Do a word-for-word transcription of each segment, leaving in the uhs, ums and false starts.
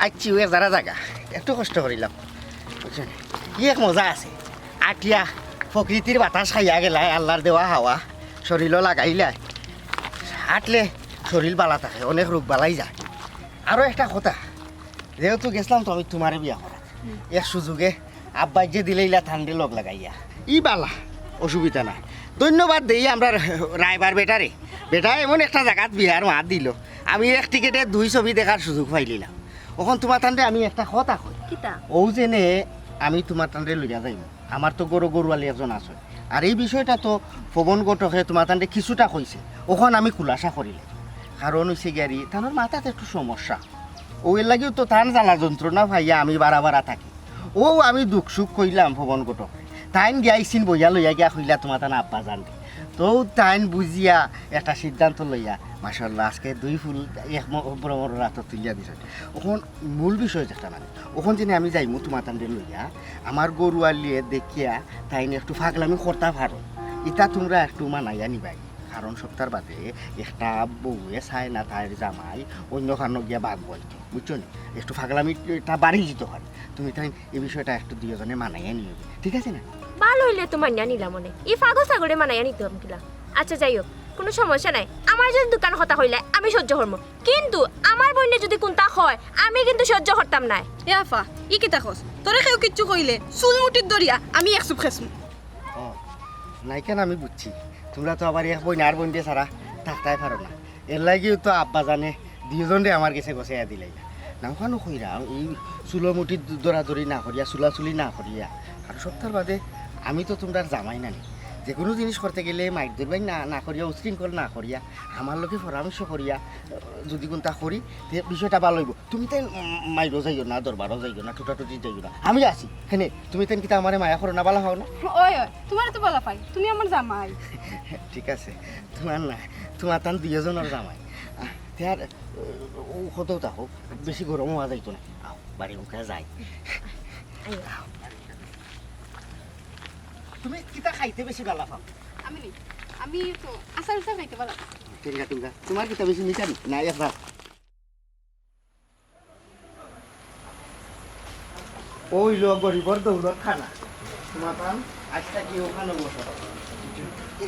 আইচ্ছি, অউ এক জারা জাগা, একটু কষ্ট করিলাম, বুঝছইন? ই এক মজা আছে, আটিয়া প্রকৃতির বাতাস খাইয়া গেলায়, আল্লার দেওয়া হাওয়া শরীলো লাগাইলায়, আটলে শরীল বালা থাকে, অনেক রোগ বালাই যায়। আরো একটা কথা, যেহেতু গেছলাম তো আমি তুমারে বিয়া করাত, এক সুযোগে আব্বায় যে দিলাইলা তানরে লগ লাগাইয়া, ই বালা, অসুবিধা নাই। ধন্যবাদ দেই আমরার রায়বার বেটারে, বেটায় এমন একটা জাগাত বিয়ার মাত দিলো, আমি এক টিকেটে দুই ছবি দেখার সুযোগ পাইলিলাম। অখন তুমাতানরে আমি একটা কথা কই, কিতা? অউ যেনে আমি তুমাতানরে লইয়া যাইমু, আমার তো ঘরো ঘরুয়ালি একজন আছে, আর ই বিষয়টা তো পবন ঘটকে তুমাতানরে কিছুটা কইছে, অখন আমি খুলাসা করিলাই। কারণ অইছে গিয়া রে, তানর মাথাত একটু সমস্যা, অউ এর লাগিউ তো তান জ্বালা যন্ত্রণা পাইয়া আমি বারা বারা থাকি। অউ আমি দুখ সুখ কইলাম পবন ঘটকরে, তাইন গিয়া ইসিন বইয়া লইয়া গিয়া কইলা তুমাতান আব্বাজানরে। তো তাইন বুঝিয়া একটা সিদ্ধান্ত লইয়া, মাশাআল্লাহ, আজকে দুই ফুল এক ম-, ভ্রমরর আতর তুলিয়া দিছইন। অখন মূল বিষয় যেটা মানে, অখন যেনে আমি যাইমু তুমাতানরে লইয়া, আমার ঘরুয়ালিয়ে দেখিয়া তাইন একটু ফাগলামি করতা পারো, ইতা তুমরা একটু মানাইয়া নিবায়। কারণ সপ্তাহর বাদে একটা বউয়ে চায় না তাইর জামাই অন্য খানো গিয়া বাঘ বইতো, বুঝছো নি? একটু ফাগলামিটা বাড়ি দিত পারে। তুমি তাইন ই বিষয়টা একটু দুইওজনে মানাইয়া নিও, ঠিক আছে না? বালা অইলে তো মানিয়া নিলাম অনে, ই ফাগল ছাগলরে মানাইয়া নিতাম কিলা? আচ্ছা, যাই হোক, কুনু সমস্যা নাই। আমার যদি দুখান কথা কইলায়, আমি সহ্য করমু, কিন্তু আমার বইনে যদি কুন্তা কয়, আমি কিন্তু সহ্য করতাম নায়। এ আফা, ই কিতা কস? তোরে কেউ কিচ্ছু কইলে চুল মুঠিত ধরিয়া আমি এক চুপ খেছমু। ও, নাইখান আমি বুঝছি, তুমরা তো আবার এক বইন আর বইনরে ছাড়া থাকতায় পারো না। এর লাগিউ তো আব্বাজানে দুইওজনরে আমার গেছে গছাইয়া দিলাইলা। নাও খানো কইরা, ই চুলো মুঠিত ধরাধরি না করিয়া, চুলাচুলি না করিয়া। আর সপ্তাহর বাদে আমি তো তুমরার জামাই নানি। যেকুনু জিনিস করতে গেলে মাইর ধরবাই না, না করিয়া, উশৃঙ্খল না করিয়া, আমার লগে পরামর্শ করিয়া, আহ, যদি কুন্তা করি, তে বিষয়টা বালা অইবো। তুমি তাইন, উম, মাইরো যাইও না, দরবারো যাইও না, টুটাটুটি যাইও না। আমি আছি, কেনে? তুমি তাইন কিতা আমারে মায়া করো না, বালা পাও না? ওই, ওই, তুমারে তো বালা পাই, তুমি আমার জামাই। ঠিক আছে, তুমার না, তুমাতান দুইওজনর জামাই। আহ, তে আর, আহ, অউ কথাউ থাকউক, বেশি গরম অওয়া যাইতো না। আও, বাড়ি মুখে যাই। তুমি কিতা খাইতে বেশি বালা পাও? আমি নি, আমি তো আচার উচার খাইতে বালা পাই। টেঙ্গা টুঙ্গা, তুমার কিতা বেশি মিঠা নি? না, এক রাত। অউ অইলো গরিবর দৌলত খানা। তুমাতান আইজ থাকি অখানো বসো। এ,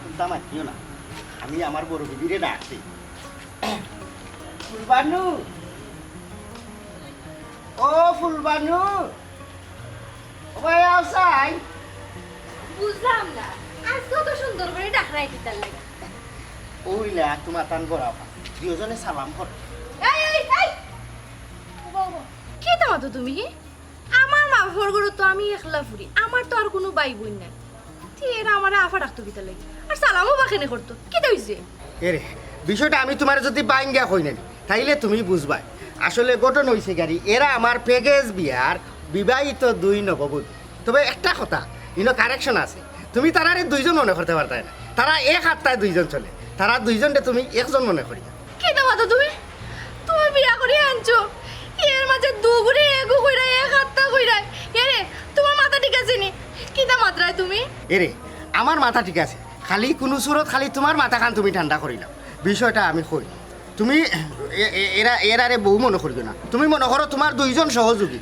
চিন্তা মাতিও না, আমি আমার বড় বিবিরে ডাকছি। ফুলবানু, ও ফুলবানু, ও ভাই, আও চাই। বুঝলাম না, আইজ অত সুন্দর করি ডাকরায় কিতার লাগি? অইলা তুমাতান বড় আপা, দুইওজনে সালাম কর। এই, এই, এই! ওবা, ওবা। কিতা মাতো তুমি? আমার মা বাপর ঘরো তো আমি একলা ফুরি, আমার তো আর কুনু ভাই বইন নাই। তে এরা আমারে আফা ডাকতো কিতার লাগি? আর সালামও বা কেনে করতো? কিতা অইছে? এরে, বিষয়টা আমি তুমারে যদি ভাঙ্গিয়া কই না নি, তাইলে তুমি বুঝবায়। আসলে ঘটনা অইছে গিয়া রে, এরা আমার প্যাকেজ বিয়ার বিবাহিত দুই নববধূ। তবে একটা কথা, ইনো correction আছে, তুমি তারারে দুইজন মনে করতে পারতায় না, তারা এক আত্মায় দুইজন চলে, তারা দুইজনরে তুমি একজন মনে করিও। কিতা মাতো তুমি? তুমি বিয়া করিয়া আনছো, এর মাঝে দুগুরে এগু কইরা এক আত্মা কইরা। এরে, তুমার মাথা ঠিক আছে নি? কিতা মাতরায় তুমি? এরে, আমার মাথা ঠিক আছে, খালি কুনু সুরত খালি তুমার মাথাখান তুমি ঠান্ডা করিলাও। বিষয়টা আমি কই, তুমি এ-, এ-, এরা, এরারে বউ মনে করিও না। তুমি মনে করো তুমার দুইজন সহযোগী,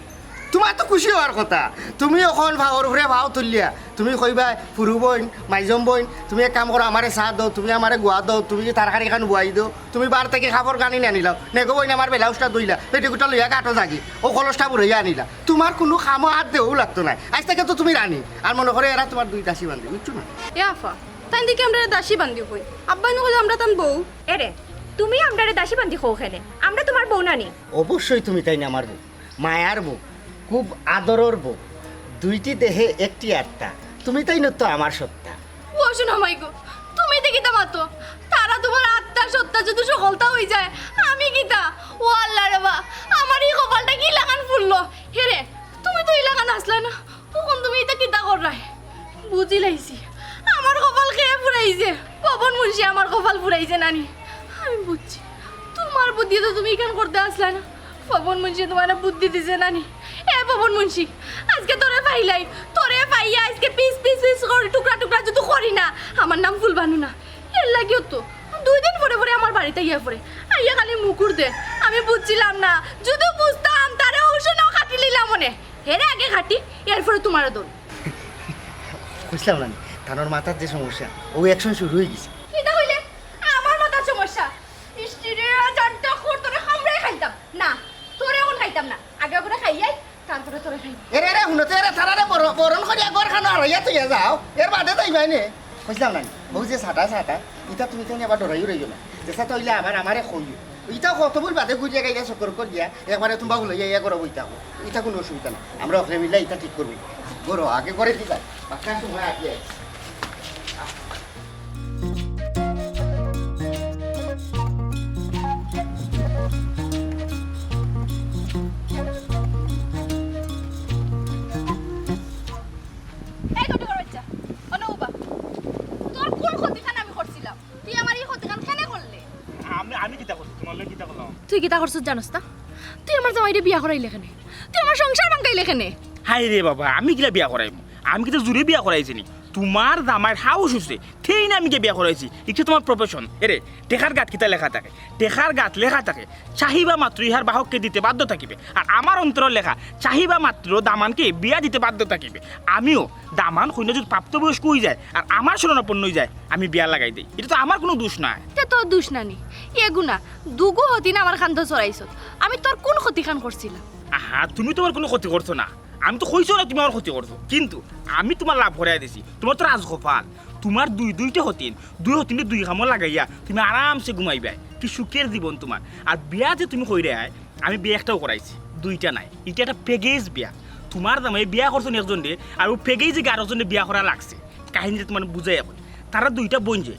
তুমার তো খুশি অওয়ার কথা। তুমি অখন পাওর উপরে পাও তুলিয়া তুমি কইবায়, "ফুরু বইন, মাইজম বইন, তুমি এক কাম করো, আমারে চা দেও, তুমি আমারে গুয়া দেও, তুমি কি তরকারিখান বুয়াই দেও, তুমি বার থাকি কাপড় কানি আনিলাও, নেগো বইন আমার ব্লাউজটা ধইলা, পেটিকুটা লইয়া গাটো যাগি, অউ কলসটা বুড়াইয়া আনিলা।" তুমার কুনু কামো আত দেওয়াউ লাগতো নায়। আইজ থাকি তো তুমি রানী। আর মনে করো এরা তুমার দুই দাসী বান্দি, বুঝছো না? এ আফা, তাইন দেখি আমরারে দাসী বান্দি কইন। আব্বায় নু কইলে আমরা তান বউ। এরে, তুমি আমরারে দাসী বান্দি কও কেনে? আমরা তুমার বউ না নি? অবশ্যই তুমি তাইন আমার বউ, মায়ার বউ, খুব আদরর বউ, দুইটি দেহে একটি আত্মা, তুমি তাইন তো আমার সত্তা। ও শোনো মাইগো, তুমি তে কিতা মাতো? তারা তুমার আত্মা সত্তা যদি সকলতা অইযায়, আমি কিতা? ও আল্লাহ রে বা, আমার ই কপালটা কিলাখান ফুরলো। হেরে, তুমি তো ইলাখান আছলায় না, অখন তুমি ইতা কিতা কররায়? বুঝিলাইছি, আমার কপাল কে ফুরাইছে, পবন মুন্সি আমার কপাল ফুরাইছে নানি। আমি বুঝছি, তুমার বুদ্ধিয়ে তো তুমি ইখান করতে আছলায় না, পবন মুন্সি তুমারে বুদ্ধি দিছে নানি। এ পবন মুন্সি, আইজকে তোরে পাইলাই, তোরে পাইয়া আইজকে পিস পিস পিস করি, টুকরা টুকরা যদি করি না, আমার নাম ফুলবানু না। এর লাগিও তো দুই দিন পরে পরে আমার বাড়িত আইয়া পড়ে, আইয়া খালি মুকুর দে। আমি বুঝছিলাম না, যদি বুঝতাম তারে অউ সময় খাটি লইলাম অনে। হেরে আগে খাটি, এরপরে তুমারে দৌড়। কইছিলাম না নি, তানর মাথার যে সমস্যা, অউ action শুরু অই গেছে। কিতা কইলে? আমার মাথার সমস্যা? ইস্টিরে জানটা খোর, তোরে কামড়াই খাইতাম। না, তোরে অখন খাইতাম না। আগে অগুরে খাইয়াই, তারপরে তোরে খাইমু। এরে, এরে, হুনো তো, এরে, তারারে বর-, বরণ করিয়া ঘর খানো হারাইয়া থইয়া যাও। এর বাদে যাইবায় নে। কইছিলাম না নি, অউ যে সাটা সাটা, ইতা তুমি তাইন আবার ডরাইও রইও না। যেছা তো অইলে আবার আমারে কইও। ইতা কত বুল বাদে ঘুরিয়া গাইয়া চক্কর করিয়া, একবারে তুমবা হুলাইয়া ইয়া করো বইতা হো। ইতা কুনু অসুবিধা না। আমরা অকলে মিল্লা ইতা ঠিক করমু। ঘরো আগে ঘরে কি যায়? বাক্কা সময় আগে। এই ঘটকর বাচ্চা, অনো উবা। তোর কুন ক্ষতিখান আমি করছিলাম? তুই আমার ই ক্ষতিখান কেনে করলে? আমি, আমি কিতা করছি? তুমার লগে কিতা করলাম? তুই কিতা করছস জানোস না? তুই আমার জামাইরে বিয়া করাইলে কেনে? তুই আমার সংসার ভাঙ্গাইলে কেনে? হায় রে বাবা, আমি কিলা বিয়া করাইমু? আমি কিতা জুরে বিয়া করাইছি নি? তুমার জামাইর হাউস অইছে, তেইন আমি গিয়া বিয়া করাইছি। ইটা তুমার profession। এরে, টেকার গাত কিতা লেখা থাকে? টেকার গাত লেখা থাকে, চাহিবা মাত্র ইহার বাহককে দিতে বাধ্য থাকিবে। আর আমার অন্তরো লেখা, চাহিবা মাত্র দামানকে বিয়া দিতে বাধ্য থাকিবে। আমিও দামান কইন্যা যদি প্রাপ্তবয়স্ক অইযায় আর আমার শরণাপন্ন অইযায়, আমি বিয়া লাগাই দেই। ইটা তো আমার কুনু দুষ নায়। তে তোর দুষ না নি? এগু না, দুগু হতিন আমার কান্দো চড়াইছত। আমি তোর কুন ক্ষতিখান করছিলাম? আহা, তুমি তো আমার কুনু ক্ষতি করছো না। আমি তো কইছি না তুমি আমার ক্ষতি করছো, কিন্তু আমি তুমার লাভ করাই দিছি। তুমার তো রাজকপাল, তুমার দুই দুইটা হতিন, দুই হতিনরে দুই কামো লাগাইয়া তুমি আরামসে ঘুমাইবায়, কি সুখের জীবন তুমার। আর বিয়া যে তুমি কইরায়, আমি বিয়া একটাও করাইছি, দুইটা নায়, ইটা একটা package বিয়া। তুমার জামাই বিয়া করছইন একজনরে, আর অউ package-এ আরকজনরে বিয়া করা লাগছে। কাহিনীটা তুমারে বুঝাই অখন। তারা দুইটা বইন যে,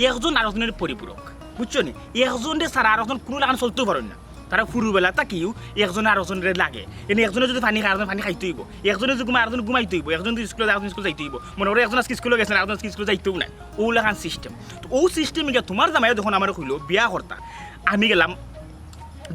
একজন আরকজনর পরিপূরক, বুঝছো নি? একজনরে ছাড়া আরকজন কুনু লাখান চলতেও পারইন না। তারা হুরুবেলা থাকিউ একজনে আরকজনরে লাগে। এনে একজনে যদি পানি খায়, আরকজনে পানি খাইতে অইবো। একজনে যদি ঘুমায়, আরকজনে ঘুমাইতে অইবো। একজন যদি স্কুলো যায়, আরকজন স্কুলো যাইতে অইবো। মনো করো একজন আজকে স্কুলো গেছে না, আরকজন আজকে স্কুলো যাইতেও নায়। অউ লাখান system। তো অউ system-এ গিয়া তুমার জামাইয়ে যখন আমারে কইলো বিয়া করতা, আমি গেলাম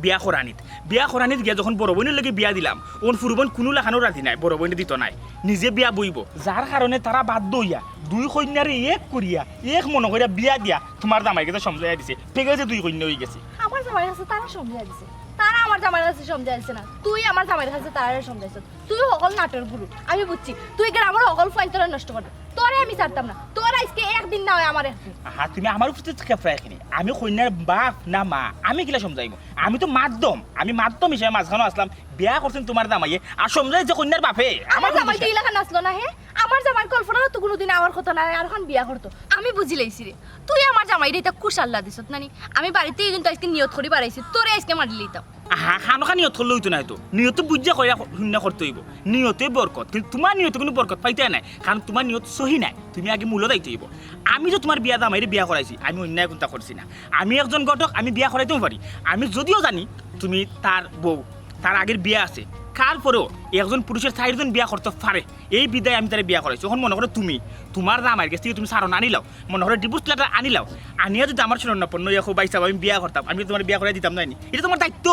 বিয়া করানিত। বিয়া করানিত গিয়া যখন বড় বইনর লগে বিয়া দিলাম, অখন হুরু বইন কুনু লাখানও রাজি নায়, বড় বইনে দিতো নায়, নিজে বিয়া বইবো। যার কারণে তারা বাধ্য অইয়া দুই কইন্যারে এক করিয়া, এক মনো করিয়া বিয়া দিয়া তুমার জামাইর গেছে সমঝাইয়া দিছে। Package-এ দুই কইন্যা অইগেছে। আমার জামাইর গেছে তারা সমঝাইয়া দিছে, তারা আমার জামাইর গেছে সমঝাইয়া দিছে না, তুই আমার জামাইর গেছে তারারে সমঝাইছস। তুই হকল নাটর গুরু, আমি বুঝছি। তুই গ্রামর হকল ফুয়াইন্তরে নষ্ট করবে। তোরে আমি ছাড়তাম না, তোর আইজকে একদিন না অয় আমার একদিন। আহা, তুমি আমার উপরে তো খেপরায় কেনে? আমি কইন্যার বাপ না মা, আমি কিলা সমঝাইমু? আমি তো মাধ্যম, আমি মাধ্যম হিসাবে মাঝখানো আছলাম। বিয়া করছইন তুমার জামাইয়ে, আর সমঝাইছে কইন্যার বাপে। আমার আমার কুনু জামাই তো দোষ নাই। ইলাখান আছলো না, হে? আমার জামাইর কল্পনাও তো কুনুদিন আমার কথা নায়, আর অখন বিয়া করতো। আমি বুঝিলাইছি রে, তুই আমার জামাইরে ইতা কুশাল্লা দিছত না নি? আমি বাড়িত থাকি কিন্তু আইজকে নিয়ত করি বারাইছি, তোরে আইজকে মারিলিতাম। আহা, খানোখা নিয়ত করলে অইতো নায় তো। নিয়ত তো বুঝিয়া করিয়া ক-, হুন্না করতে অইবো। নিয়তে বরকত। কিন্তু তুমার নিয়তে কুনু বরকত পাইতায় নায়, কারণ তুমার নিয়ত সহি নায়। তুমি আগে মূলো যাইতে অইবো। আমি যে তুমার বিয়া জামাইরে বিয়া করাইছি, আমি অন্যায় কুনতা করছি না। আমি একজন ঘটক, আমি বিয়া করাইতেও পারি। আমি যদিও জানি তুমি তার বউ, তার আগের বিয়া আছে, তারপরেও একজন পুরুষে চাইরজন বিয়া করতে পারে, এই বিধায় আমি তারে বিয়া করাইছি। অখন মনো করো তুমি, তুমার জামাইর গেছ থাকি তুমি সারনা আনিলাও, মনো করো divorce letter আনিলাও, আনিয়া যদি আমার শরণাপন্ন অইয়া কও, "ভাইসাব, আমি বিয়া করতাম, আমি তুমারে বিয়া করাই দিতাম নায় নি?" ইটা তুমার দায়িত্ব।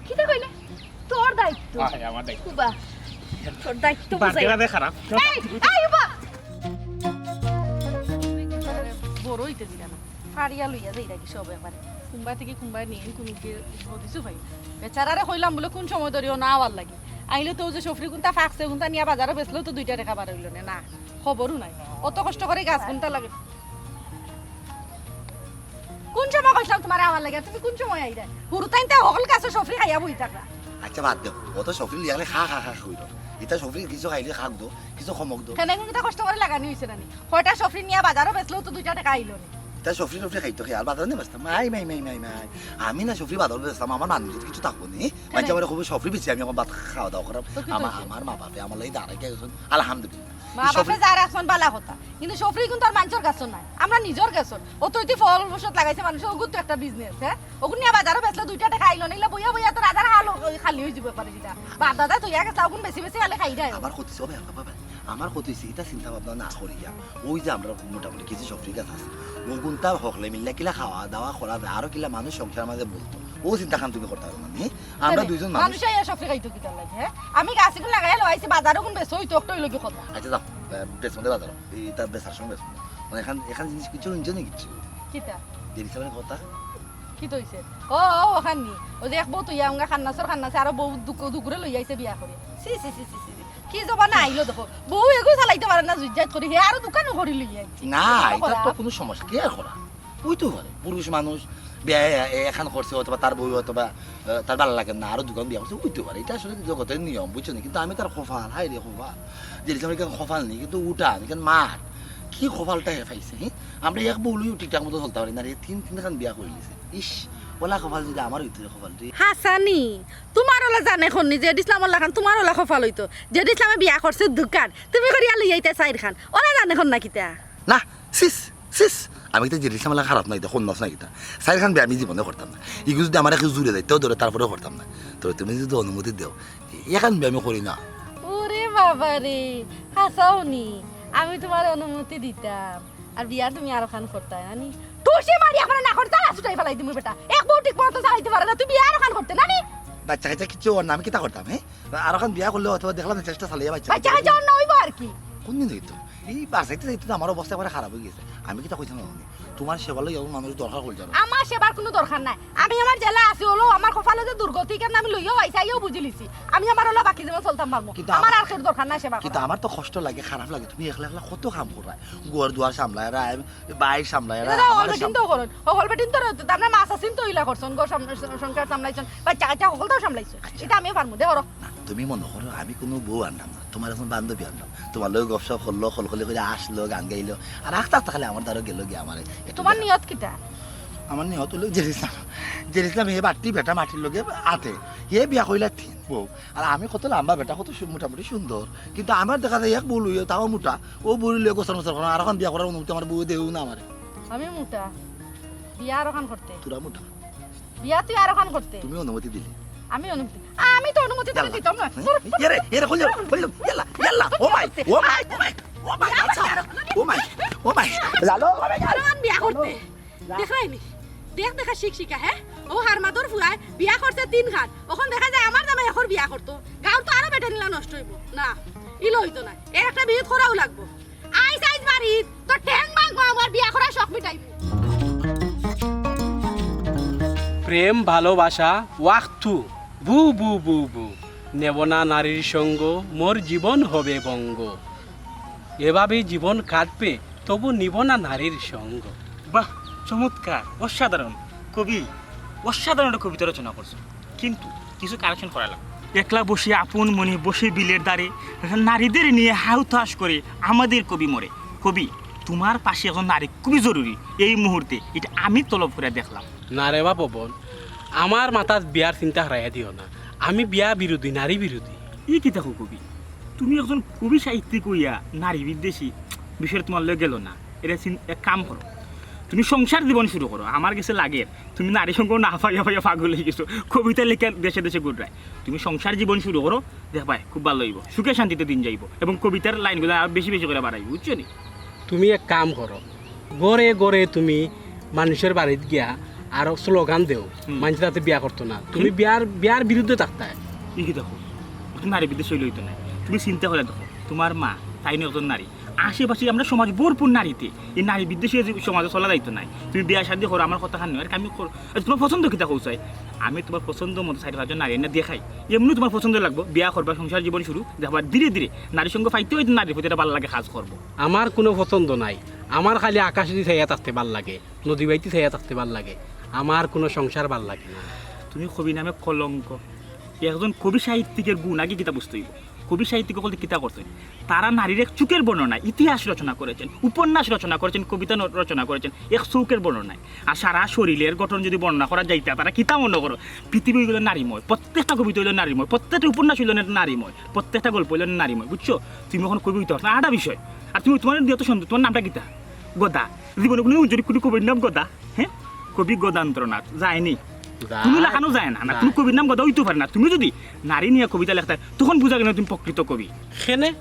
কিতা কইলে? তোর দায়িত্ব। আয়, আমার দায়িত্ব। উবা, তোর দায়িত্ব বাদ বুঝাই। দেওয়া দে খারাপ। এই, এই, উবা। বড় অইতে দিলা না। ফাড়িয়া লইয়া যাইরাগি সব একবারে। কুনবা থাকি কুনবায় নিয়া কুনু গিয়া হদিসও পাই না। বেচারারে কইলাম বুলে কুন সময় ধরি অনো আওয়ার লাগি। আইলে তো অউ যে সফরি কুনতা ফাকছে, কুনতা নিয়া বাজারো বেচলেও তো দুইটা টেকা বার অইলো নে। না, খবরও নাই। অত কষ্ট করি গাছ কুনতা লাগে। কুন সময় কইছলাম তুমারে আওয়ার লাগি? তুমি কুন সময় আইরায়? হুরুতাইন্তে হকল গাছর সফরি খাইয়া বই থাকরা। আচ্ছা, বাদ দেও। অত সফরি লইয়া গেলে খা, খা, খা, খা কইরো। ইতা সফরি কিছু খাইলে খাউক দো, কিছু কমুক দো। কেনে কুনতা কষ্ট করি লাগানি অইছে না নি? কয়টা সফরি নিয়া বাজারো বেচলেও তো দুইটা টেকা আইলো নে। ইতা সফরি টফরি খাইতো কে? আর বাজারো নি বেচতাম? মাই, মাই, মাই, মাই, মাই। আমি না সফরি বাজারো বেচতাম, আমার মানুষ যদি কিছু থাকবো নি। মানষে আমারে কইবো সফরি বেচি আমি অখন ভাত খাওয়া দাওয়া করাম। তো কিতা অইছে? আমার মা বাপে আমার লাগি দাঁড়াই গেছইন, আলহামদুলিল্লাহ। মা বাপে যা রাখছইন বালা কথা, কিন্তু সফরি কিন্তু আর মানষর গাছর নায়, আমরার নিজর গাছর। অত অইতে ফল বসত লাগাইছে মানষে, অগুর তো একটা business, হে? অগুন নিয়া বাজারো বেচলে দুইটা টেকা আইলো, নাইলে বইয়া বইয়া তো রাজার হাল অই-, খালি অইযিবো পারে কিতা। বাপ দাদায় থইয়া গেছলা, অগুন বেচি বেচি খালি খাইরায়। আমার ক্ষতি অইছে, ও ভাই, বাবা, বাবা, আমার ক্ষতি অইছে, ইতা চিন্তা ভাবনা না করিয়া, অউ যে আমরার মোটামুটি কিছু সফরি গাছ আছে, অগুনতা হকলে মিল্লা কিলা খাওয়া দাওয়া করা যায়, আরো কিলা মানুষ সংসারর মাঝে বলতো, অউ চিন্তাখান তুমি করতা পারো না নি? আমরা কেনে? দুইজন মানুষ। মানুষ আইয়া সফরি খাইতো কিতার লাগি, হে? আমি গাছ অগুন লাগাইয়া লইছি, বাজারো অগুন বেচো অইতো, অকটা অইলো গি কথা। আচ্ছা, যাও, আহ, বেচমু দে বাজারো, ইতা বেচার সময় বেচমু। মানে, এখান, এখান জিনিস কিছু হুনছো নি কিচ্ছু? কিতা? জেরিস আমার কথা। কিতা অইছে? ও, ও, অখান নি। অউ যে এক বউ তুই আমগা খান্নাসর খান্নাসে আরো বউ দুগু-, দুগুরে লই আইছে বিয়া করি। ছি, ছি, ছি, ছি, ছি, ছি। কি জমানা আইলো দেখো। বউ এগু চালাইতে পারে না, জুইজাত করি। হে আরো দুখান করি লই আইছে। না, কিতা ইটা করা? তো কুনু সমস্যা, কে করা? অইতো পারে। পুরুষ মানুষ বিয়া এ-, এ-, এখান করছে, অথবা তার বউ, অথবা, আহ, তার ভালা লাগে না, আরো দুখান বিয়া করছে, অইতো পারে। ইটা আসলে জগতের নিয়ম, বুঝছো নি? কিন্তু আমি তার কপাল, হায় রে কপাল। জেরিস আমার ইখান কপাল নি, কিন্তু উঠান, ইখান মাঠ। কি কপালটা হে পাইছে, হে? আমরা এক বউ লইও ঠিকঠাক মতো চলতে পারি না রে, তিন তিনখান বিয়া করিলিছে। ইস, অলা কপাল যদি আমার অইতো রে কপাল রে। হাছানি, তুমার অলা জানে কন্নি জেড ইসলামর লাখান তুমার অলা কপাল অইতো। জেড ইসলামে বিয়া করছে দুখান, তুমি করিয়া লই আইতা চাইরখান। অলা জানে কন্না কিতা? না, সিস, সিস, আমি কিতা জেরিস আমার লাগা খারাপ না কিতা, কন্নাস না কিতা। চাইরখান বিয়া আমি জীবনে করতাম না। ইগু যদি আমার একটু জুরে যাইতেও ধরে, তারপরেও করতাম না। তবে তুমি যদি অনুমতি দেও, এখান বিয়া আমি করি না। ওরে বাবা রে, হাছাও নি, আমি তুমার অনুমতি দিতাম। আর বিয়া তুমি আরোখান করতায়, আনি? তুষি মারি একবারে নাকর তালা ছুটাই ফালাই দিমু বেটা। এক বউ ঠিক মতো চালাইতে পারে না, তুই বিয়া আরোখান করতে, না নি? বাচ্চা কাচ্চা কিচ্ছু অর না, আমি কিতা করতাম, হে? আরোখান বিয়া করলে অথবা দেখলাম না, চেষ্টা চালাইয়া বাচ্চা বাচ্চা কাচ্চা অর না, অইবো আর কি। কোন দিন অইতো? এই বাসাইতে যাইতে তো আমার অবস্থা একবারে খারাপ অই গেছে। আমি কিতা কইতাম না, তুমার সেবা লই এমন মানুষ দরকার অইল জানো। আমার সেবার কুনু দরকার নাই। আমি আমার যেলা আছি অলো, আমার কপালো যে দুর্গতি, কেন আমি লইয়াও আইছি, আইয়াও বুঝিলিছি। আমি আমার অলা বাকি জীবন চলতাম পারমু। কিন্তু আমার আমার আর কেউর দরকার নাই সেবা কিন্তু করার। আমার তো কষ্ট লাগে, খারাপ লাগে। তুমি একলা একলা কত কাম কররায়, ঘর দুয়ার সামলাইরায়, বাইর সামলাইরায়, এটা তো আমার হকল বেটিন সাম- তো করইন, হকল বেটিন তো রইতো, তার মানে মাছ আছিন তো ইলা করছইন, ঘর সাম-, সংসার সামলাইছইন, বাচ্চা কাচ্চা হকলটাও সামলাইছইন। আচ্ছা। ইটা আমিও পারমু, দে করো। না, তুমি মনো করো আমি কুনু বউ আনলাম না, তুমার একজন বান্ধবী আনলাম, তুমার লগে গপসপ করলো, খলখলি করি আসলো, গান গাইলো, আর আস্তে আস্তে খালি আমার দ্বারা গেলো গিয়া আমারে একটু তুমার দেখা। নিয়ত কিতা? আমার নিয়ত অইলো জেরিসলাম, জেরিসলাম হে বাট্টি বেটা মাটির লগে আটে, হে বিয়া করিলা তিন বউ, আর আমি কত লাম্বা বেটা, কত সু-, মোটামুটি সুন্দর, কিন্তু আমার দেখা যায় এক বউ লইয়া তাও মোটা, অউ বউ লইয়া গোসল মোসল করা, আরোখান বিয়া করার অনুমতি আমার বউ দেও না আমারে। আমি মোটা, বিয়া আরোখান করতে। তোরা মোটা। বিয়া তুই আরোখান করতে। তুমি অনুমতি দিলে। আমি অনুমতি, আমি তো অনুমতি তোরে দিতাম না। এরে, এরে, কই যাও? কই যাও? ইয়াল্লা, ইয়াল্লা, ও মাই, ও মাই, ও মাই, ও মাই, আচ্ছা, ও মাই, ও মাই, লালো। আরোখান বিয়া করতে। দেখরায়নি? দেখ দেখা শিখ শিখা, হে? অউ হারমাদর ফুয়ায় বিয়া করছে তিনখান। অখন দেখা যায় আমার জামাই একর বিয়া করতো। গাউর তো আরো বেটাইন ইলা নষ্ট অইবো। না, ইলা অইতো নায়। এর একটা বিহিত করাউ লাগবো। আইজ আইজ বাড়িত তোর ঠ্যাং ভাঙমু, আমার বিয়া করার শখ মিটাইমু। প্রেম ভালোবাসা ওয়াক্তু, বু বু বু বু, নেব না নারীর সঙ্গ, মোর জীবন হবে ভঙ্গ। এভাবেই জীবন কাটবে, তবু নিব না নারীর সঙ্গ। বাহ, চমৎকার, অসাধারণ। কবি অসাধারণ একটা কবিতা রচনা করছো, কিন্তু কিছু কারেকশন করা লাগবো। একলা বসে আপন মনে বসে বিলের ধারে, নারীদের নিয়ে হাহুতাশ করে আমাদের কবি মরে। কবি, তোমার পাশে একজন নারী খুবই জরুরি এই মুহূর্তে, এটা আমি তলব করে দেখলাম। না রে বা পবন, আমার মাথাত বিয়ার চিন্তা হারাইয়া দিও না। আমি বিয়া বিরোধী, নারী বিরোধী। ই কিতা কও কবি? তুমি একজন কবি সাহিত্যিক অইয়া নারী বিদ্বেষী বিষয়টা তোমার লগে গেল না। এটা চিন-, এক কাম করো, তুমি সংসার জীবন শুরু করো। আমার গেছে লাগের তুমি নারী সঙ্গ না পাইয়া পাইয়া পাগল অই গেছো, কবিতা লেখিয়া দেশে দেশে ঘুররায়। তুমি সংসার জীবন শুরু করো, দেখবায় খুব ভালা অইবো, সুখে শান্তিতে দিন যাইবো এবং কবিতার লাইনগুলা আরো বেশি বেশি করি বাড়াইবো, বুঝছো নি? তুমি এক কাম করো, ঘরে ঘরে তুমি মানষর বাড়িত গিয়া আরো স্লোগান দেও, হুম। মানষে যাতে বিয়া করতো না। তুমি হুম। বিয়ার, বিয়ার বিরুদ্ধে থাকতায়। ই কিতা কও? অতো নারী বিদ্বেষী অইলে অইতো নায়। তুমি চিন্তা করি দেখো, তোমার মা, তাইনও একজন নারী। আশেপাশে আমরা সমাজ ভরপুর নারীতে। এই নারী বিদ্বেষী সমাজে চলা যাইতো নায়। তুমি বিয়া শাদি করো, আমার কথা খান নয়, আর আমি করো। আচ্ছা, তোমার পছন্দ কিতা কও চাই? আমি তোমার পছন্দ মতো চাইর পাঁচজন নারী আনিয়া দেখাই। এমনেও তোমার পছন্দ লাগবো, বিয়া করবা, সংসার জীবন শুরু, দেখবা ধীরে ধীরে নারী সঙ্গ পাইতে পাইতে নারীর প্রতি একটা ভালা লাগা কাজ করবো। আমার কুনু পছন্দ নাই, আমার খালি আকাশদি চাইয়া থাকতে ভালা লাগে, নদী বাইদি চাইয়া থাকতে ভালা লাগে, আমার কুনু সংসার ভালা লাগে না। তুমি কবি নামে কলঙ্ক। একজন কবি সাহিত্যিকের গুণ আগে কিতা বুঝতে অইবো। কবি সাহিত্যিক অকলে কিতা করছইন? তারা নারীর এক চুকের বর্ণনা, ইতিহাস রচনা করেছেন, উপন্যাস রচনা করেছেন, কবিতা ন-, রচনা করেছেন, এক চুকের বর্ণনায়। আর সারা শরীরের গঠন যদি বর্ণনা করা যাইতা, তারা কিতা মনো করো? পৃথিবী অইলো নারীময়, প্রত্যেকটা কবিতা অইলো নারীময়, প্রত্যেকটা উপন্যাস অইলো না-, নারীময়, প্রত্যেকটা গল্প অইলো নারীময়, বুঝছো? তুমি অখন কবি অইতে পারছো না, আটা বিষয়। আর তুমি, তোমার দিয়া তো সুন্দর, তোমার নামটা কিতা? গদা। জীবনে কুনু উজ্জ্বল কুনু কবির নাম গদা? হ্যাঁ? কবি গদান্দ্রনাথ, যায়নি। কুনু লেখানো যায় না, না, কুনু কবির নাম গদা অইতো পারে না। তুমি যদি নারী নিয়া কবিতা লেখতায়, তখন বুঝা গেল তুমি প্রকৃত কবি। কেনে?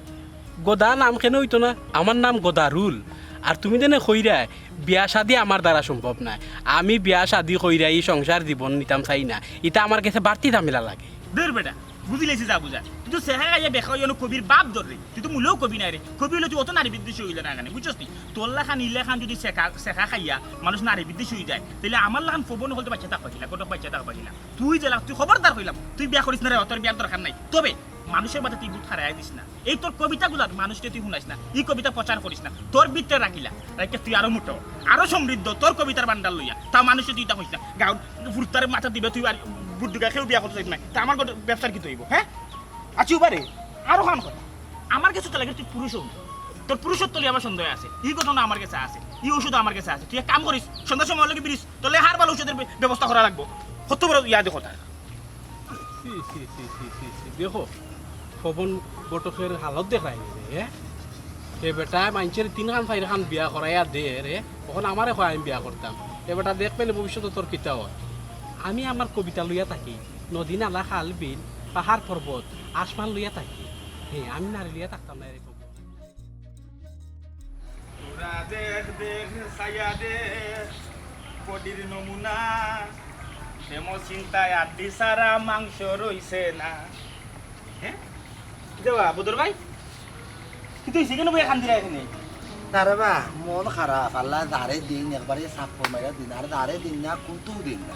গদা নাম কেনে অইতো না? আমার নাম গদারুল। আর তুমি যেনে কইরায়, বিয়া শাদি আমার দ্বারা সম্ভব নায়। আমি বিয়া শাদি কইরা ই সংসার জীবন নিতাম চাই না। ইটা আমার গেছে বাড়তি ঝামেলা লাগে। দূর বেটা, বুঝিলাইছি যা বুঝার। তুই তো ছেকা খাইয়া বেকা অইয়া নু কবির বাপ ধররে। তুই তো মূলেউ কবি নায় রে। কবি অইলে তুই অত নারী বিদ্বেষী অইলে না কেনে, বুঝছস তুই? তোর লাখান ই লাখান যুদি ছেকা, ছেকা খাইয়া মানুষ নারী বিদ্বেষী অইযায়, তাইলে আমার লাখান ফবন অকল তো বাচ্চা থাকবা কিলা, কটক বাচ্চা থাকবা কিলা। তুই যে লাখ, তুই খবরদার কইলাম, তুই বিয়া করিস না রে, তোর বিয়ার দরকার নাই। তবে মানুষর মাঝে তুই ভূত হারাইয়া দিস না। এই তোর কবিতাগুলার মানুষরে তুই হুনাইস না, ই কবিতা প্রচার করিস না। তোর ভিতরে রাখিলা, রাখিয়া তুই আরো মোটো, আরো সমৃদ্ধ, তোর কবিতার ভান্ডার লইয়া। তা মানুষরে তুই ইতা কইস না। গাউর ফুরুতারে মাথা দিবে তুই আর বুড্ডুগা কেউ বিয়া করতে চাইস না। তা আমার গোটা ব্যবসার কিতা অইবো, হ্যাঁ? আচ্ছা, উবারে, আরো খান কথা। আমার গেছে তো লাগে তুই পুরুষ অইবি। তোর পুরুষত্ব লইয়া আমার সন্দেহ আছে। ই ঘটনা আমার গেছে আছে। ই ঔষধ আমার গেছে আছে। তুই এক কাম করিস, সন্ধ্যার সময় অইলে কি বিরিস, তোর লাগি হারবাল ঔষধর ব্য-, ব্যবস্থা করা লাগবো। কত বড় ইয়া দেখো তার। ছি, ছি, ছি, ছি, ছি, ছি। দেখো, পবন ঘটকের হালত দেখাই নি রে, এ? এ বেটায় মাইনষের তিন খান চাইর খান বিয়া করাইয়া দে রে, অখন আমারে কয় আমি বিয়া করতাম। এ বেটা দেখ পেলে ভবিষ্যতে তোর কিতা অয়। আমি আমার কবিতা লইয়া থাকি, নদী নালা খাল বিল, পাহাড় পর্বত, আসমান লইয়া থাকি। হে, আমি নারী লইয়া থাকতাম না এরকম। তোরা দেখ, দেখ, চাইয়া দেখ, বডির নমুনা। প্রেম চিন্তায় আড্ডি ছাড়া মাংস রইছে না। হ্যাঁ? কিতা বা, বদর ভাই? কিতা অইছে? কেনে বইয়া কান্দিরা এখানে? না রে বা, মন খারাপ। আল্লায় যারে দিন একবারে সাপ্পর মাইরা দিন, আর যারে দিন না, কুন্তুও দিন না।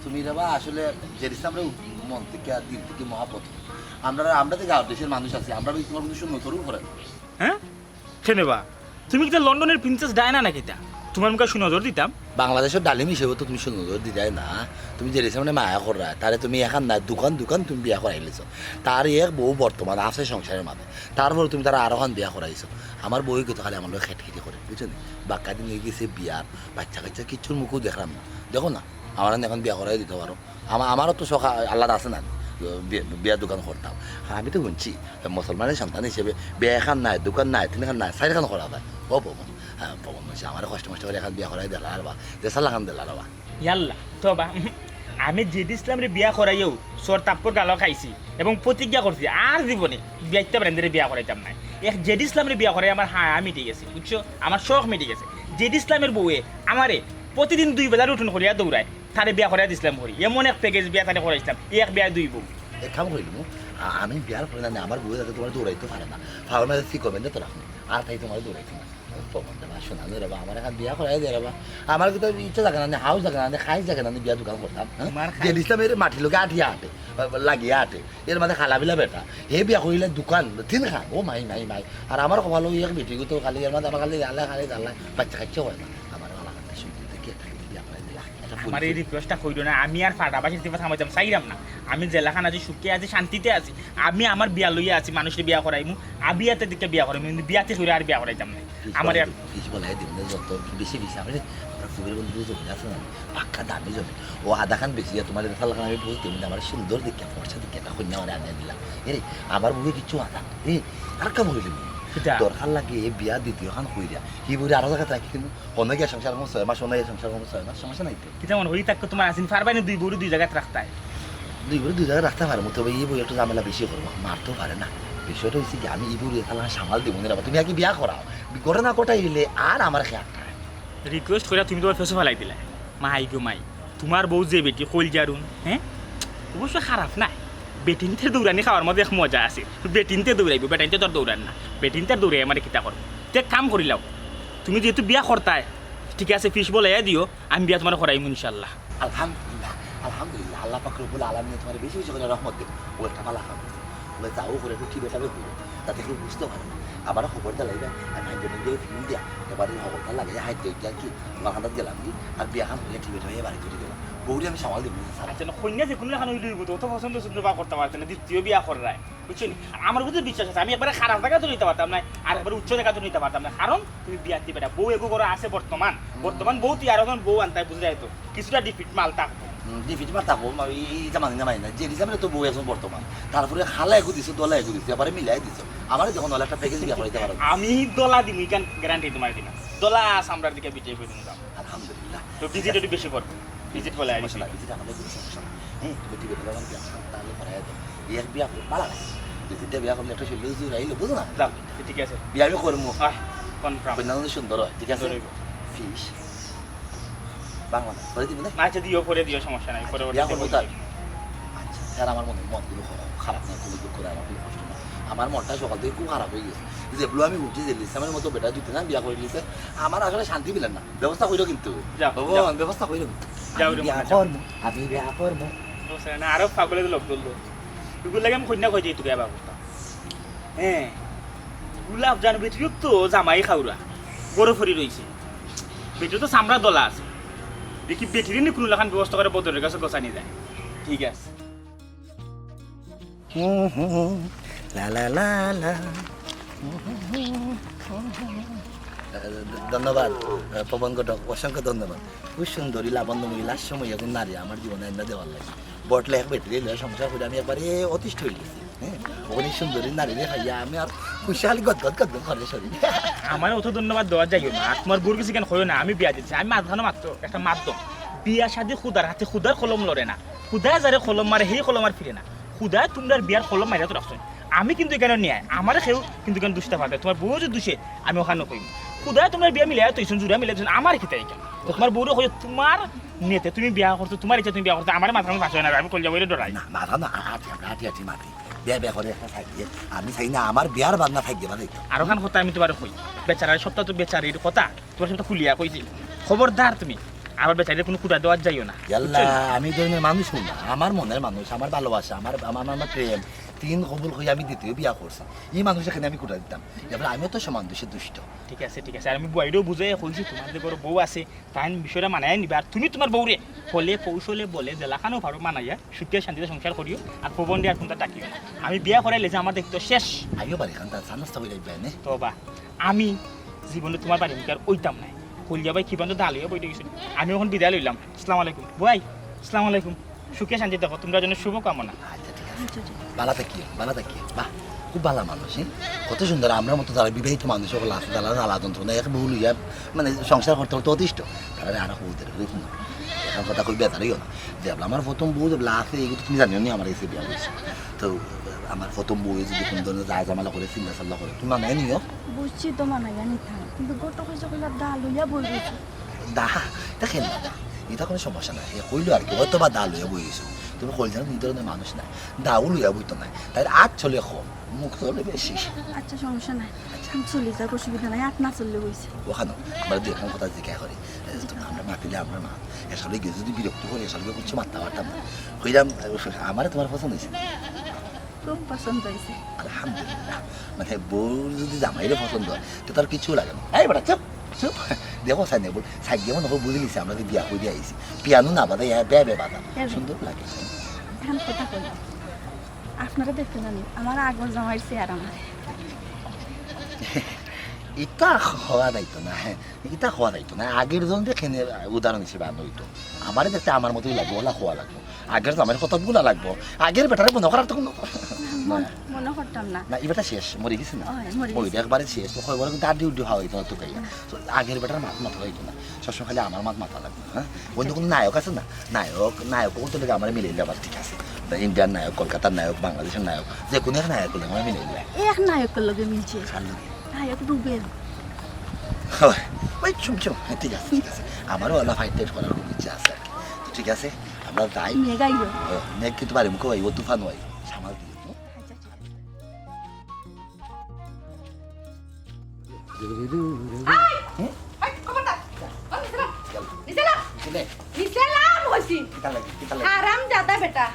তুমি রে বা আসলে জেড ইসলামরে মন থাকি আর দিল থাকি মহব্বত। আমরা, আমরা তো গাউর দেশর মানুষ আছি, আমরা ভাই তোমার কিন্তু সুনজরও করে না। হ্যাঁ? কেনে বা? তুমি কিতা লন্ডনর প্রিন্সেস ডায়ানা নাকি তা? তোমার মুখে সুনজর দিতাম? বাংলাদেশর ডালিম হিসেবে তো তুমি সুনজর দিতায় না। তুমি জেড ইসলামরে মায়া কররায়, তারে তুমি এখান না, দুখান দুখান তুমি বিয়া করাইলিছো। তার এক বউ বর্তমান আছে সংসারর মাঝে, তারপরে তুমি তারে আরোখান বিয়া করাইছো। আমার বউ কিন্তু খালি আমার লগে খেটখেটি করে, বুঝছো নি? বাক্কা দিন অইগেছে বিয়ার, বাচ্চা কাচ্চা কিচ্ছুর মুখও দেখরাম না। দেখো না, আমার এখান বিয়া করাই দিতে পারো। আমা-, আমারও তো শখ আ-, আল্লাহর আছে না, বিয়া, বিয়া দুখান করতাম। আমি তো হুনছি, মুসলমানর সন্তান হিসেবে বিয়া এখান নায়, দুখান নায়, তিনখান নায়, চাইরখান করা যায়। ও পবন, হ্যাঁ, পবন মানষে আমারে কষ্ট মষ্ট করি এখান বিয়া করাই দিলা রে বা, দেশাল লাখান দিলা রে বা। ইয়াল্লা, তবা, উহুম। আমি জেড ইসলামরে বিয়া করাইয়াউ চড় থাপ্পড় গালো খাইছি এবং প্রতিজ্ঞা করছি আর জীবনে বিয়াইতে পারেন ধরে বিয়া করাইতাম না। এক জেড ইসলামরে বিয়া করাই আমার হায়া মিটি গেছে, বুঝছো? আমার শখ মিটি গেছে। জেড ইসলামর বউয়ে আমারে প্রতিদিন দুই বেলা রুটুন করিয়া দৌড়ায়। তারে বিয়া করাই দিছলাম করি, এমন এক প্যাকেজ বিয়া তারে করাইছলাম, এক বিয়া দুই বউ। এক কাম করিলিমু, আ-, আমি বিয়ার পরে না, আমার বউ যাতে তোমারে দৌড়াইতে পারে না, ফাওয়ার মাঝে সি কমেন্টে তো রাখমু, আর তাই তোমারে দৌড়াইতে না। ও, ভগবান রে বা, শোনা রে বা, আমার এখান বিয়া করাই দে রে বা। আমার কিন্তু ইচ্ছা জাগে না, হাউস জাগে না, খাইস জাগে না, বিয়া দুখান করতাম, হ্যাঁ? তোমার খাই- জেড ইসলামর মাটির লগে আটিয়া আটে, লাগিয়া আটে। এর মাঝে খালা বিলা বেটা, হে বিয়া করিলে দুখান, তিনখান, ও মাই, মাই, মাই। আর আমার কপালো এক বেটি গো তো খালি, এর মাঝে আমার খালি জ্বালা, খালি জ্বালা, বাচ্চা কাচ্চা হয় না। আমার ভালা কথা শুনতে দেখি একটা বিয়া করাই দিলা। একটা আমার এই ফুল রিকোয়েস্টটা কইরো না, আমি আর ফাটাবাসি দিবা থামাইতাম চাইরাম না। আমি যেলাখান আছি সুখে আছি, শান্তিতে আছি। আমি আমার বিয়া লইয়া আছি, মানুষরে বিয়া করাইমু, আমি এতে দিকে বিয়া করাইমু, কিন্তু বিয়াতে কইরা আর বিয়া করাইতাম না। ফিস আমার বলে আর দিমু, ফিস বলে দিমু, যত বেশি ফিস, আমরা, আমরা ফুলের বন্ধু জমি আছে না, পাক্কা দামি জমি। ও আধাখান বেশি, আর তোমার রেশাল খান আমি বুঝতে, মানে আমার সুন্দর দেখে, ফর্সা দেখে একটা কন্যা মানে আনিয়া দিলাম। এরে, আমার বউয়ে কিচ্ছু আধান, এ, আর কাম হইল না। কিতা? দরকার লাগে এ বিয়া দ্বিতীয় খান কইরা, হি বউরে আরো জায়গায় রাখি দিমু। অন্য গিয়া সংসার করবো ছয় মাস, অন্য গিয়া সংসার করবো ছয় মাস, সমস্যা নাই তো। কিতা মনে হয়, তাকে তোমার আসিন পারবায় না দুই বউরে দুই জায়গায় রাখতায়? দুই বউরে দুই জায়গায় রাখতে পারে, মতো এই বউ একটু ঝামেলা বেশি করবো, মারতেও পারে না। বিষয়টা হচ্ছে কি, আমি এই বউরে তাহলে সামাল দিব না রে বাবা। তুমি আগে বিয়া করাও, ঘটনা ঘটাইলে আর আমার খেয়াল নাই। রিকোয়েস্ট করে তুমি তোমার ফেসো ফালাই দিলে। মাই গো মাই, তোমার বউ যে বেটি কইল জারুন, হ্যাঁ, অবশ্য খারাপ না। বেটিনতে দৌড়ানি খাওয়ার মধ্যে এক মজা আছে। বেটিনতে দৌড়াইবো, বেটাইনতে তোর দৌড়ান না। বেটিনতে দৌড়াই আমার কিতা করবো? তে এক কাম করিলাও, তুমি যেহেতু বিয়া করতায়, ঠিক আছে, ফিস বলাইয়া দিও, আমি বিয়া তোমার করাইমু ইনশাল্লাহ। আলহামদুলিল্লাহ, আলহামদুলিল্লাহ, আল্লাহ পাক রব্বুল আলামিন তোমার বেশি বেশি করে রহমত দেব। ও একটা ভালো কাম করছে। বলে যাও করে একটু টিপে টাপে ঘুরো, যাতে কেউ বুঝতে পারে না। আবার খবর দিলাইবা, আমি হাইজনে গিয়ে ফিল্ম দিয়া, এবারে খবরটা লাগে হাইট দিয়ে আর কি, তোমার হান্দাত গেলাম কি, আর বিয়া খান হয়ে টিপে টাপে বাড়ি ফিরে গেলাম। বউরে আমি সামাল দিব না, স্যার। আচ্ছা, না, কইনা যে কোনো লাখান হইলে হইব তো, অত পছন্দ সুন্দর বা করতে পারতে না, দ্বিতীয় বিয়া কররায়। বুঝছো নি? আর আমার উপরে বিশ্বাস আছে, আমি একবারে খারাপ জায়গা তো নিতে পারতাম না, আর একবারে উচ্চ জায়গা তো নিতে পারতাম না, কারণ তুমি বিয়াতি বেটা, বউ এগো করে আছে বর্তমান, হুম। বর্তমান বউ তুই আর এখন বউ আনতায় বুঝে যায় তো, কিছুটা ডিফিট মাল থাকবো। হুম, ডিফিট মাল থাকবো, মা, এই, এই জামানি জামানি না, যে জামানি তো বউ এখন বর্তমান, তারপরে খালা এগো দিছো, দলা এগো দিছো, এবারে মিলাই দিছো, আমার যখন অল একটা প্যাকেজ বিয়া করাইতে পারো। আমি দলা দিমু, ইখান গ্যারান্টি তোমার দিলাম, দলা আস আমরার দিকে বিটে করে দিলাম। আলহামদুলিল্লাহ। তো ভিজিট একটু বেশি করবো। ভিজিট বলে আইছি। সমস্যা নাই, ভিজিট আমাদের কোনো সমস্যা নাই। হ্যাঁ, তুমি টিকিট দাও, আমি আসলাম, তাহলে করাই দাও। এই এক বিয়া করলে ভালো লাগে। দুই তিনটা বিয়া করলে একটা শরীর জোর আইলো, বুঝো না? যাও, ঠিক আছে। বিয়া আমি করবো। আহ, কনফার্ম। কন্যা যদি সুন্দর হয়, ঠিক আছে? সুন্দর হইব। ফিস। বাংলা না, করে দিবি না? না, আচ্ছা, দিও, পরে দিও, সমস্যা নাই। আচ্ছা, পরে বিয়া ওটা করবো দিও। তাই? আচ্ছা। আর আমার মন, মন খুব খারাপ না, খুব দুঃখ দেয়, আমার খুব কষ্ট না। আমার মনটা সকাল থেকে খুব খারাপ হয়ে গেছে। যে ব্লু আমি উঠি যে লিসলামের মতো বেটা যদি না বিয়া করে দিছে, আমার আসলে শান্তি পেলেন না। ব্যবস্থা হইলো কিন্তু। যাও, বাবা, যাও। ব্যবস্থা হইলো কিন্তু। যাও আমি রে বিয়া মনে, যাও। করবো, আমি বিয়া করবো। বুঝছে না, আরো পাগলে লোক ধরলো। এগুলো লাগে আমি কন্যা কই যাই তোকে আবার কথা। হ্যাঁ, গোলাপ জান বেটির তো জামাই খাউরা, গরু ফরি রইছে। বেটির তো চামড়া দলা আছে। দেখি বেটির নি কোনো লাখান ব্যবস্থা করে বদরের কাছে গোছানি যায়। ঠিক আছে। হুম, হুম, হুম। লা, লা, লা, লা। হুম, হুম, হুম, হুম, হুম। আহ, ধন্যবাদ, আহ, পবন ঘটক, অসংখ্য ধন্যবাদ। খুব সুন্দরী, লাবণ্যময়ী, লাস্যময়ী এখন নারী আমার জীবনে আইনা দেওয়ার লাগে। বটলে এক বেটিরে লইয়া সংসার করে আমি একবারে অতিষ্ঠ হয়ে গেছি। হ্যাঁ, ওখানে সুন্দরী নারীরে খাইয়া আমি আর খুশালি গদগদ গদগদ করে শরীর। আমার অত ধন্যবাদ দেওয়া যাইও না, আর তোমার বউর কিছু কেন কইও না, আমি বিয়া দিচ্ছি, আমি মাঝখানে মাত্র একটা মাধ্যম। বিয়া শাদী খুদার হাতে, খুদার কলম লড়ে না। খুদায় যারে কলম মারে, সেই কলম আর ফিরে না। খুদায় তোমরার বিয়ার কলম মারিয়া তো রাখছো। আমি কিন্তু এখানে নিয়ে, আমারে কেউ কিন্তু এখানে দুষতে পারবে। তোমার বউ যদি দুষে, আমি ওখানে কইব। খুদায় তোমরার বিয়া মিলাইয়া তো ইসুন, জুড়া মিলাইয়া তো ইসুন, আমার কিতা এখানে? তো তোমার বউরে কইও, তোমার নেতে তুমি বিয়া করছো, তোমার ইচ্ছা তুমি বিয়া করছো, আমার মাঝখানে ফাঁসো না, আমি কইলে বইরে ডরাই। না, মাথা না, আটি, আটি, আটি, আটি, মাটি। বিয়া, বিয়া করে একটা থাকি। আমি চাই না আমার বিয়ার বাদ না থাকি, বাদ হইতো। আর ওখান কথা আমি তোমার কই, বেচারার সবটা তো বেচারির কথা। তোমার সাথে খুলিয়া কইছি, খবরদার তুমি আবার বেচারির কোনো খুদা দেওয়ার যাইও না, ইয়াল্লা, বুঝছো নি? আমি এই ধরনের মানুষ না, আমার মনের মানুষ, আমার ভালোবাসা, আমার, আমার, আমার প্রেম, তিন কবুল হয়ে আমি দ্বিতীয় বিয়া করছি। এই মানুষ এখানে আমি খুদা দিতাম, এবার আমিও তো সমান দোষে দুষ্ট। ঠিক আছে, ঠিক আছে, আর আমি বুয়াইরেও বুঝাইয়া কইছি, তোমার যে ঘরে বউ আছে, তাই বিষয়টা মানাইয়া নিবা, আর তুমি তোমার বউরে হলে কৌশলে বলে যেলাখানও পারো মানাইয়া সুখে শান্তিতে সংসার করিও, আর পবন দিয়ে আর কোনটা ডাকিও না। আমি বিয়া করাইলে যে আমার দেখতো শেষ। আইও বাড়ি খান, তার সানস্তা হইলে আইবা নে। তো বা, আমি জীবনে তোমার বাড়ি মুখে আর ওইতাম নাই। কলিয়া ভাই কি বন্ধ দাঁড়িয়ে বইতে গেছিল। আমি এখন বিদায় লইলাম। আসসালামু আলাইকুম। ভাই, আসসালামু আলাইকুম। সুখে শান্তি দেখো, তোমরা জন্য শুভকামনা। আচ্ছা, ঠিক আছে। আচ্ছা, ঠিক আছে। বালা থাকিও, বালা থাকিও। বাহ, খুব বালা মানুষ, হ্যাঁ? কত সুন্দর, আমরার মতো যারা বিবাহিত মানুষ সকল আছে, যারা জ্বালা যন্ত্রণা, এক বউ লইয়া, মানে, সংসার করতে করতে অতিষ্ঠ, তারা আরো বলতে পারে, দেখুন, এখন কথা কই বেতারিও না। যে আমার প্রথম বউ যে আছে, এগুলো তুমি জানিও নি, আমার কাছে বিয়া হয়েছে। তো আমার প্রথম বউ যদি কোনো ধরনের যায় ঝামেলা করে, চিল্লা চাল্লা করে, তুমি মানায় নিও। বুঝছি তো মানাইয়া নিতাম, কিন্তু গত কইছে কইলা দা লইয়া বই রয়েছে। দা, দেখেন না, এটা কোনো সমস্যা নাই। হে কইলো আর কি, হয়তো বা দা লইয়া বই রয়েছে। তুমি কইল জানো, এই ধরনের মানুষ না, দাও লইয়া বইতো নাই। তাই আত চলে কম, মুখ চলে বেশি। আচ্ছা, সমস্যা নাই, আমি চলে যাক, অসুবিধা নাই, আত না চললে হইছে। ওখানে আমরা দুই এখন কথা জিজ্ঞাসা করি। এ, তো আমরা মাতিলে আমরা মা, এসালে গিয়ে যদি বিরক্ত করে, এসালে কিছু মারতে পারতাম না। কইলাম, আমারে তোমার পছন্দ হয়েছে। খুব পছন্দ হয়েছে। আলহামদুলিল্লাহ। মানে, বউর যদি জামাইরে পছন্দ হয়, তো তার কিছু লাগে না। এই বেটা, চুপ, চুপ। দেখো, সাইনে বল, সাইড দিয়ে মনে হয় বুঝে নিছে, আমরা যে বিয়া করে আইছি। পিয়ানো না বাজাই, হ্যাঁ, বে, বে বাজা। বে, বে। সুন্দর লাগে। এখন কথা কই, আপনারা দেখতে জানি, আমার আগর জামাইর চেহারা আমার। ইটা হওয়া যাইতো না, হ্যাঁ, ইটা হওয়া যাইতো না। আগের জন যে কেনে উদাহরণ হিসেবে আনা হইতো। আমারে দেখতে আমার মতোই লাগবো, ওলা হওয়া লাগবো। আগের জামাইর কথা ভুলা লাগবো। আগের বেটারে মনে করার তো কোনো মন-, মনে করতাম না। না, এই বেটা শেষ, মরে গেছে না? ওই, মরে ওই গেছে। একবারে শেষ, তো কয় বড় কিন্তু আড্ডি উড্ডি হওয়া হইতো না তো গাইয়া। তো আগের বেটার মাত মাথা হইতো না, সবসময় খালি আমার মাত মাথা লাগতো, হ্যাঁ? অন্য কোনো নায়ক আছে না? নায়ক, নায়ক বলতে লেগে আমার মিলে যাবার, ঠিক আছে? বা ইন্ডিয়ার নায়ক, কলকাতার নায়ক, বাংলাদেশের নায়ক, যে কোনো এক নায়ক হলে আমার মিলে যায়। এক নায়কের লগে মিলছে। কার লগে? নায়ক রুবেল। ওই, ওই, চুপ, চুপ। হ্যাঁ, ঠিক আছে, ঠিক আছে। আমারও ওলা ফাইট টাইট করার খুব ইচ্ছা আছে। তো ঠিক আছে, আমরা যাই। মেঘ আইলো। ও, মেঘ কিন্তু বাড়ি মুখে ভাই, ও তুফান ভাই। সামাল দিও, হুম? আচ্ছা, ঠিক আছে। এই! এই, খবরদার! ও, নিচে নাম! নিচে নাম! কিতা লাগে? নিচে নাম কইছি! কিতা লাগে? কিতা লাগে? হারামজাদা বেটা!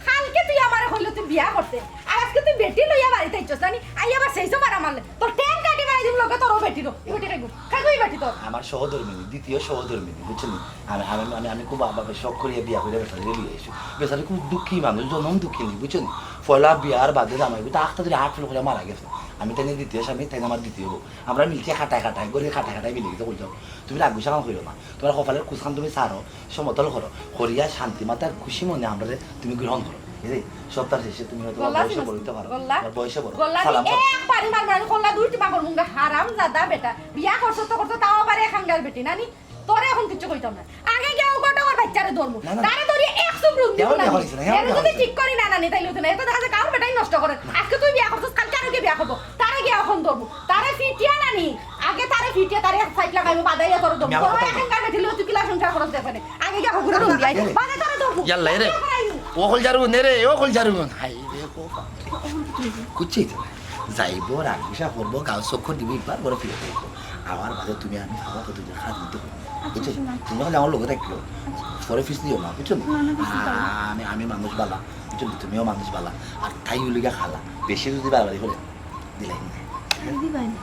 কালকে তুই আমারে কইলে তুই বিয়া করতে, আর আজকে তুই বেটি লইয়া বাড়িত আইছস, জানি? আইয়া আবার সেই সব আর আমার লে-, তোর ঠ্যাং কাটি বাড়ি দিমু লগে তোরও বেটিরও। এই বেটি খাইবো। খাইবো এই বেটি তোর। আমার সহধর্মিনী, দ্বিতীয় সহধর্মিনী, বুঝছো নি? আমি, আমি, আমি, আমি খুব ভাবে শখ করিয়া বিয়া করিয়া বেচারি লইয়া আইছি। বেচারি খুব দুঃখী মানুষ, জনম দুঃখিনী, বুঝছো নি? পয়লা বিয়ার বাদে জামাই বুঝতে আখতা ধরে হার্ট ফেল করে মারা গেছে। আমি তাই নিয়ে দ্বিতীয় স্বামী, তাই নিয়ে আমার দ্বিতীয় বউ। আমরা মিলছি খাটায় খাটায়, গড়ির খাটায় খাটায় মিলে গেছে, কইলাম, তুমি রাগ গুসা কাম করিও না। তোমার কপালের কুসখান তুমি সারো, সমতল করো। করিয়া শান্তি মাতার খুশি মনে আমরারে তুমি গ্রহণ করো। এই যে, সপ্তাহ শেষে তুমি হয়তো বা বললা বয়সে ছিল। বড় হইতে পারো। বললা? তোমার বয়সে বড়। বললা সালাম নি করো। একবারই মার মারি কল্লা দুই টিপা করবো, হারাম জাদা বেটা। বিয়া করছো তো করছো, তাও আবার এক হাঙ্গার বেটি, নানি? তোরে এখন কিচ্ছু কইতাম না। আগে গিয়া ও ঘটকর বাচ্চারে ধরমু। না, না। তারে ধরিয়া এক চুমরুন দিব কেমন না। ব্যবহার হইছে না? এরে কেমন যদি ব্যবহার ঠিক করি না, না, নি তাইলে তো না। এত দেখা যায় কার বেটাই নষ্ট করে। আজকে তুই বিয়া করছস, কালকে আরো কে বিয়া করবো? তারে গিয়া এখন ধরমু। তারে ফিটিয়া না নি। আগে তারে ফিটিয়া, তারে এক সাইড লাগাইমু, বাদাইয়া তোরে ধরমু। আমি আমার তোর কথা এখন বলি। কার বেটি লইয়া তুই কিলা সংসার করস দেখবে না। আগে গিয়া হগুরা রুম দিয়া আয়। এরে। বাদে তোরে ধরমু। ইয়াল্লা, এরে। তারপরে আইমু। ও কলজারু নে রে, ও কলজারু নে। হায় রে, ও বাপ রে। কুচ্ছু অইতো না। যাইবো, রাগ গুসা করবো, গাউ চক্কর দিবো, একবার পরে ফিরত আইবো। আওয়ার বাদে তুমি আমি খাওয়া তো দুইজন খাওয়া দিতে পারবো। বুঝছো? তুমি খালি আমার লগে থাকিও। পরে ফিস দিও না, বুঝছো? না, না, ফিস দিতে পারবো না। আ-, আমি, আমি মানুষ বালা, বুঝছো? তুমিও মানুষ বালা। আর তাই অইলো গিয়া খালা। বেশি যদি বাড়াবাড়ি করে, দিলাইমু।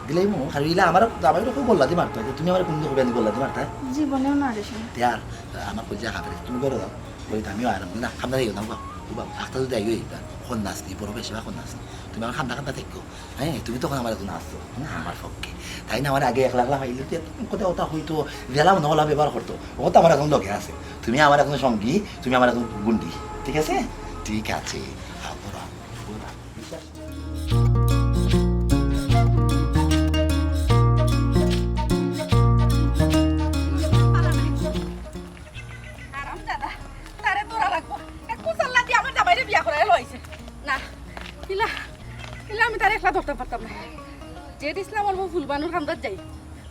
দিলাইমু। আর ইলা আমার, আমার কেউ গল্লা দি মারতো, তুমি আমার কোন দিন কইবে আমি গল্লা দি মারতায়? জীবনেও না রে শোনা। তে আর আমার কইছে হাফে, তুমি করো দাও। কই তো আমিও আর না, খান্দা যাইও না, বাবা। ও বাবা, আখতা যদি আইও এইবার, কোন নাচ নি, বড় বেশি বা কোন নাচ নি। তুমি আমার খান্দা খান্দা দেখো। হ্যাঁ, তুমি তখন আমার একজন আছো, হুম, আমার পক্ষে। তাই না, আমার আগে একলা একলা পাইলে তো এত কথা ওটা হইতো, জেলা মনে হলা ব্যবহার করতো। ও তো আমার এখন লগে আছে। তুমি আমার এখন সঙ্গী, তুমি আমার এখন গুন্ডি। ঠিক আছে? ঠিক আছে। আও, বড়, বড়। হারামজাদা, তারে ধরা লাগবো। এক কুচাল্লা দিয়া আমার জামাইরে বিয়া করাই লইছে। না, ইলা, ইলা আমি তারে একলা ধরতাম পারতাম না। জেড ইসলামর বউ ফুলবানুর কান্দাত যাই।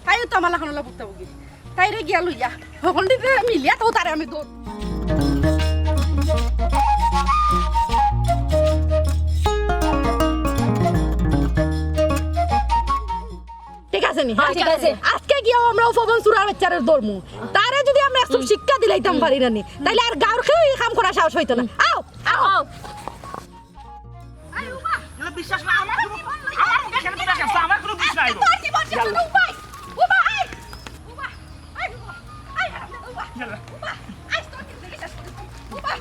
তাইও তো আমার লাখান অলা ভুক্তভোগী। তাইরে গিয়া লইয়া, হকলটিতে মিলিয়া তো তারে আমি ধর। ঠিক আছে নি? হ্যাঁ, ঠিক আছে। আজকে গিয়াও আমরা ও পবন চুরার বাচ্চারে ধরমু। তারে যদি আমরা একটু শিক্ষা দিলাইতাম পারি না নি, তাইলে আর গাউর কেউ ই কাম করার সাহস পাইতো না। আও, আও। আও। আই, উবা। না, বিশ্বাস না, আমার কোনো, আমার মুখে কেন বিশ্বাস আছে? আমার কোনো দোষ নাই। তোর কি বলছিস? ইয়াল্লা। উবা, উবা, আই। উবা, আই, উবা, আই, উবা, ইয়াল্লা। উবা, আই, তোর কি বিশ্বাস করিস? উবা।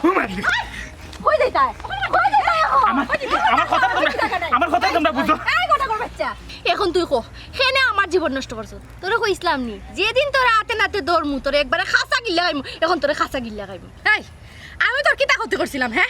ও মা রে। আই, কই যাইতায়? কই যাইতায় এখন? আমার, কই যাইতায়? আমার কথা তোমরা, কই যাইতায়? আমার কথা তোমরা বুঝো। এই গোটা গোটা বাচ্চা। এখন তুই ক, কেনে আমার জীবন নষ্ট করছস? তোরে কইছলাম নি, যেদিন তোরে আতে নাতে ধরমু, তোরে একবারে খাসা গিল্লা খাইমু, এখন তোরে খাসা গিল্লা খাইমু। এই, আমি তোর কিতা ক্ষতি করছিলাম, হে?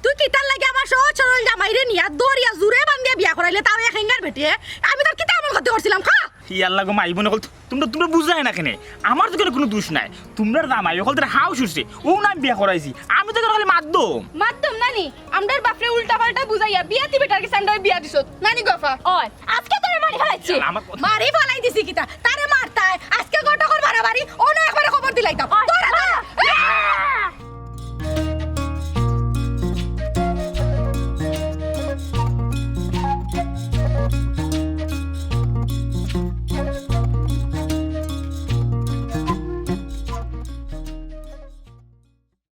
তুই কিতার লাগি আমার সহজ সরল জামাইরে নিয়া, দরিয়া জুরে বান্ধিয়া বিয়া করাইলে, তাও এক হিঙ্গার বেটিয়ে? আমি তোর কিতা এমন ক্ষতি করছিলাম, খা? ইয়াল্লা গো মাই বোন অকল, তোমরা, তোমরা বুঝায় না কেনে? আমার তো কেনে কোনো দোষ নাই। তোমরার জামাই অকল তার হাউ ছুটছে, ও না বিয়া করাইছি, আমি তো কেনে খালি মাধ্যম। মাধ্যম নানি, আমরার বাপরে উল্টা পাল্টা বুঝাইয়া বিয়াতি বেটার গেছে আমরারে বিয়া দিছত, নানি গফা। ওই, আজকে তোরে মারি ফালাইছি। আমার কথা মারি ফালাই দিছি কিতা? তারে মারতায়, আজ